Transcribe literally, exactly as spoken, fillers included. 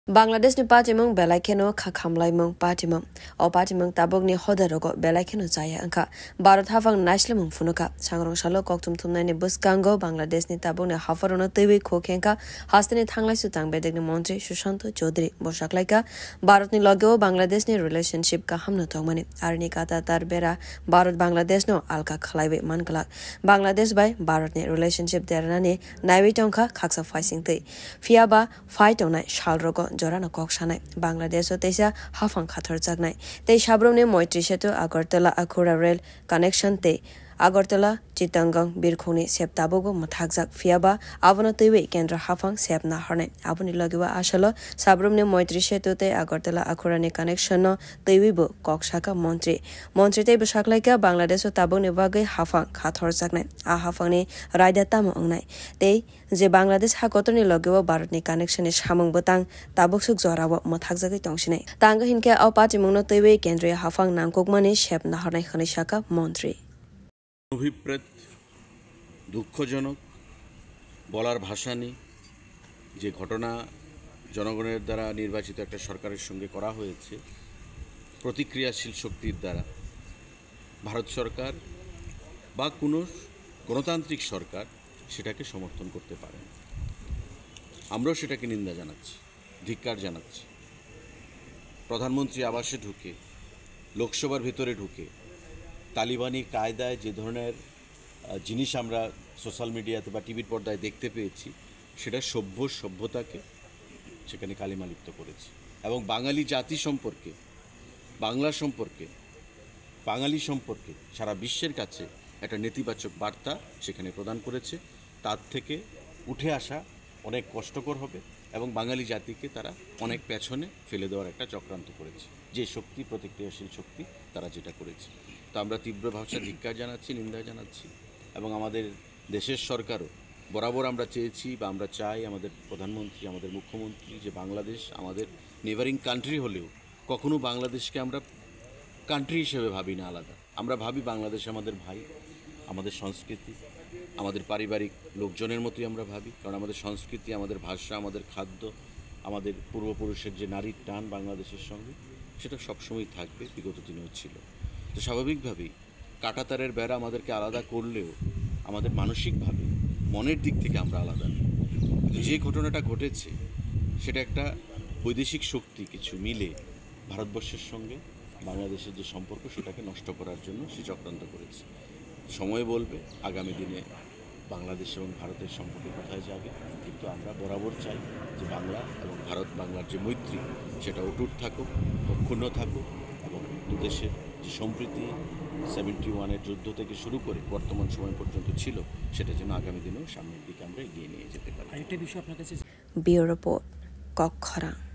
Bangladeshni patimung belai kheno kha khamlaimung patimung. O patimung tabukni hodarogo belai kheno chaya wngkha. Bharat haphang naislemung phunukha. Sangrong salo kokthum thumnaini bwskango Bangladeshni tabukni hapharokno twiwi khuk hengkha hasteni thanglaisu tang bedekni montri Sushanto Chaudhary. Bo saklaikha, Bharatni logeo Bangladeshni relationship kahamno tongmani. Arini kata tar bera Bharat Bangladeshno alka khlaiwi manglak. Bangladesh bai Bharatni relationship deranani naiwi tongkha khaksa phaising twi. Phiyaba phai tongnai salrogo jorano kok sanai, Bangladesh o teisa haphang khathorjaknai tei sabrumni Moitri Setu Agartala Akhura rail connection tei Agartala Chittagong birkhongni sep tabukbo mwthakjak, phiyaba abono twiwi kendro haphang sep nahornai. Aboni logibo asalo sabrumni Moitri Setu tei Agartala Akhurani connection no twiwibo kok saka montri. Montri tei bwsaklaikha Bangladesh o tabukni bagwi haphang khathorjaknai. A haphangni raida tamo wngnai tei je Bangladesh hakotorni logeo Bharatni connection ni samung bwtang tabuksuk jorao mwthakjagwi tongsinai. Tangwi hinkhe o patimungno twiwi kendriya haphang nangkukmani sep nahornai hwnwi saka montri. অভিপ্রেত, দুঃখজনক, বলার ভাষা নেই। যে ঘটনা জনগণের দ্বারা নির্বাচিত একটা সরকারের সঙ্গে করা হয়েছে, প্রতিক্রিয়াশীল শক্তির দ্বারা ভারত সরকার বা কোনো গণতান্ত্রিক সরকার সেটাকে সমর্থন করতে পারে না। আমরাও সেটাকে নিন্দা জানাচ্ছি, ধিক্কার জানাচ্ছি। প্রধানমন্ত্রী আবাসে ঢুকে, লোকসভার ভেতরে ঢুকে, তালিবানি কায়দায় যে ধরনের, আহ, জিনিস আমরা সোশ্যাল মিডিয়াতে বা টিভির পর্দায় দেখতে পেয়েছি, সেটা সভ্য সভ্যতাকে সেখানে কালিমালিপ্ত করেছে। এবং বাঙালি জাতি সম্পর্কে, বাংলা সম্পর্কে, বাঙালি সম্পর্কে সারা বিশ্বের কাছে একটা নেতিবাচক বার্তা সেখানে প্রদান করেছে। তার থেকে উঠে আসা অনেক কষ্টকর হবে এবং বাঙালি জাতিকে তারা অনেক পেছনে ফেলে দেওয়ার একটা চক্রান্ত করেছে। যে শক্তি, প্রতিক্রিয়াশীল শক্তি, তারা যেটা করেছে। তো আমরা তীব্র ভাষায় ধিক্কার জানাচ্ছি, নিন্দা জানাচ্ছি এবং আমাদের দেশের সরকারও বরাবর আমরা চেয়েছি বা আমরা চাই আমাদের প্রধানমন্ত্রী, আমাদের মুখ্যমন্ত্রী যে বাংলাদেশ আমাদের নেবারিং কান্ট্রি হলেও কখনো বাংলাদেশকে আমরা কান্ট্রি হিসেবে ভাবি না আলাদা। আমরা ভাবি বাংলাদেশ আমাদের ভাই, আমাদের সংস্কৃতি, আমাদের পারিবারিক লোকজনের মতোই আমরা ভাবি। কারণ আমাদের সংস্কৃতি, আমাদের ভাষা, আমাদের খাদ্য, আমাদের পূর্বপুরুষের যে নাড়ির টান বাংলাদেশের সঙ্গে, সেটা সবসময়ই থাকবে, বিগত দিনেও ছিল। তো স্বাভাবিকভাবেই কাঁটাতারের বেড়া আমাদেরকে আলাদা করলেও আমাদের মানসিকভাবে, মনের দিক থেকে আমরা আলাদা নই। কিন্তু যে ঘটনাটা ঘটেছে, সেটা একটা বৈদেশিক শক্তি কিছু মিলে ভারতবর্ষের সঙ্গে বাংলাদেশের যে সম্পর্ক, সেটাকে নষ্ট করার জন্য সে চক্রান্ত করেছে। সময় বলবে আগামী দিনে বাংলাদেশ এবং ভারতের সম্পর্ক কোথায় যাবে, কিন্তু আমরা বরাবর চাই যে বাংলা এবং ভারত বাংলার যে মৈত্রী, সেটা অটুট থাকুক, অক্ষুণ্ণ থাকুক এবং দুদেশের যে সম্প্রীতি সেভেন্টি ওয়ানের যুদ্ধ থেকে শুরু করে বর্তমান সময় পর্যন্ত ছিল, সেটা যেন আগামী দিনেও সামনের দিকে আমরা এগিয়ে নিয়ে যেতে পারি। আরেকটা বিষয় আপনার কাছে Bureau Report, Kokkhorang.